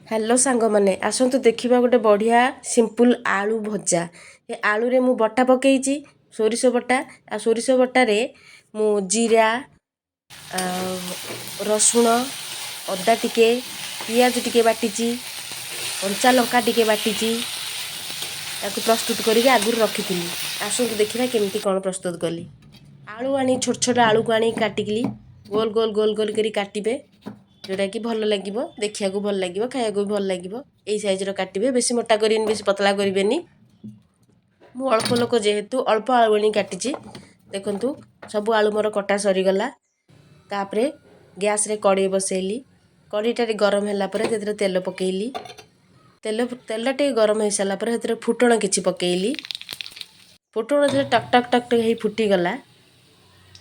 Hello ସାଙ୍ଗମାନେ, ଆସନ୍ତୁ ଦେଖିବା ଗୋଟେ ବଢ଼ିଆ ସିମ୍ପଲ୍ ଆଳୁ ଭଜା। ଏ ଆଳୁରେ ମୁଁ ବଟା ପକାଇଛି, ସୋରିଷ ବଟା। ଆଉ ସୋରିଷ ବଟାରେ ମୁଁ ଜିରା ଆଉ ରସୁଣ, ଅଦା ଟିକେ, ପିଆଜ ଟିକେ ବାଟିଛି, କଞ୍ଚା ଲଙ୍କା ଟିକେ ବାଟିଛି। ତାକୁ ପ୍ରସ୍ତୁତ କରିକି ଆଗରୁ ରଖିଥିଲି। ଆସନ୍ତୁ ଦେଖିବା କେମିତି କ'ଣ ପ୍ରସ୍ତୁତ କଲି। ଆଳୁ ଆଣି, ଛୋଟ ଛୋଟ ଆଳୁକୁ ଆଣି କାଟିକିଲି ଗୋଲ ଗୋଲ ଗୋଲ ଗୋଲ କରି କାଟିବେ, ଯେଉଁଟାକି ଭଲ ଲାଗିବ ଦେଖିବାକୁ, ଭଲ ଲାଗିବ ଖାଇବାକୁ ବି ଭଲ ଲାଗିବ। ଏଇ ସାଇଜ୍ର କାଟିବେ, ବେଶୀ ମୋଟା କରିବେନି, ବେଶୀ ପତଳା କରିବେନି। ମୁଁ ଅଳ୍ପ ଲୋକ ଯେହେତୁ ଅଳ୍ପ ଆଳୁ ଆଣି କାଟିଛି। ଦେଖନ୍ତୁ, ସବୁ ଆଳୁ ମୋର କଟା ସରିଗଲା। ତାପରେ ଗ୍ୟାସ୍ରେ କଡ଼େଇ ବସେଇଲି। କଡ଼େଇଟା ଗରମ ହେଲା ପରେ ସେଥିରେ ତେଲ ପକାଇଲି। ତେଲ ଟିକେ ଗରମ ହେଇସାରିଲା ପରେ ସେଥିରେ ଫୁଟଣ କିଛି ପକାଇଲି। ଫୁଟଣ ଯେତେବେଳେ ଟକ୍ ଟକ୍ ଟକ୍ ଟକ୍ ହେଇ ଫୁଟିଗଲା,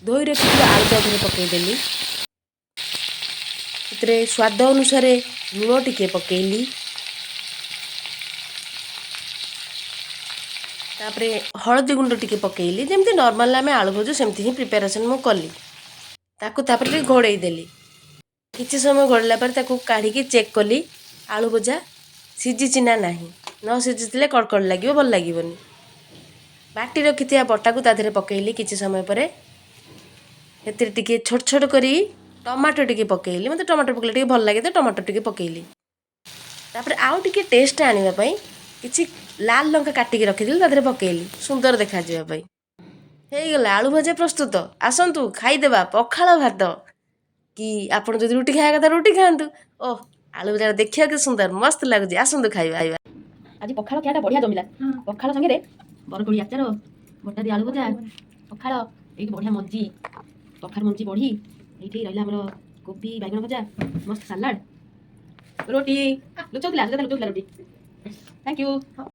ଧୋଇ ରଖିଥିବା ଆଳୁ ତା ଦେହରେ ପକାଇଦେଲି। ସେଥିରେ ସ୍ୱାଦ ଅନୁସାରେ ଲୁଣ ଟିକେ ପକାଇଲି। ତାପରେ ହଳଦୀ ଗୁଣ୍ଡ ଟିକେ ପକାଇଲି। ଯେମିତି ନର୍ମାଲ୍ ଆମେ ଆଳୁ ଭଜୁ, ସେମିତି ହିଁ ପ୍ରିପାରେସନ୍ ମୁଁ କଲି ତାକୁ। ତାପରେ ଟିକେ ଘୋଡ଼େଇ ଦେଲି। କିଛି ସମୟ ଘୋଡ଼େଇଲା ପରେ ତାକୁ କାଢ଼ିକି ଚେକ୍ କଲି, ଆଳୁ ଭଜା ସିଝିଛି ନା ନାହିଁ। ନ ସିଝିଥିଲେ କଡ଼କଡ଼ ଲାଗିବ, ଭଲ ଲାଗିବନି। ବାଟି ରଖିଥିବା ବଟାକୁ ତା ଦେହରେ ପକାଇଲି। କିଛି ସମୟ ପରେ ସେଥିରେ ଟିକେ ଛୋଟ ଛୋଟ କରି ଟମାଟୋ ଟିକେ ପକାଇଲି। ମୋତେ ଟମାଟୋ ପକାଇଲେ ଟିକେ ଭଲ ଲାଗେ ତ ଟମାଟୋ ଟିକେ ପକାଇଲି। ତାପରେ ଆଉ ଟିକେ ଟେଷ୍ଟ ଆଣିବା ପାଇଁ କିଛି ଲାଲ ଲଙ୍କା କାଟିକି ରଖିଥିଲି, ତା ଦେହରେ ପକାଇଲି ସୁନ୍ଦର ଦେଖାଯିବା ପାଇଁ। ହେଇଗଲା ଆଳୁ ଭଜା ପ୍ରସ୍ତୁତ। ଆସନ୍ତୁ ଖାଇଦେବା ପଖାଳ ଭାତ, କି ଆପଣ ଯଦି ରୁଟି ଖାଇବା କଥା ରୁଟି ଖାଆନ୍ତୁ। ଓହ, ଆଳୁ ଭଜା ଦେଖିବାକୁ ସୁନ୍ଦର, ମସ୍ତ ଲାଗୁଛି। ଆସନ୍ତୁ ଖାଇବା। ଆଜି ପଖାଳ ଖିଆଟା ବଢ଼ିଆ ଜମିଲା। ପଖାଳ ସାଙ୍ଗରେ ବରକୋଳି ଆଚାର, ବଟା ଆଳୁ ଭଜା, ପଖାଳ, ଏଇଠି ବଢ଼ିଆ ମଞ୍ଜି, କଖାରୁ ମଞ୍ଜି ବଢ଼ି, ଏଇଠି ରହିଲା ଆମର କୋବି ବାଇଗଣ ଭଜା, ମସ୍ତ ସାଲାଡ଼, ରୋଟି। ଲୁଚଉଥିଲା, ଲୁଚଉଥିଲା ରୁଟି। Thank you.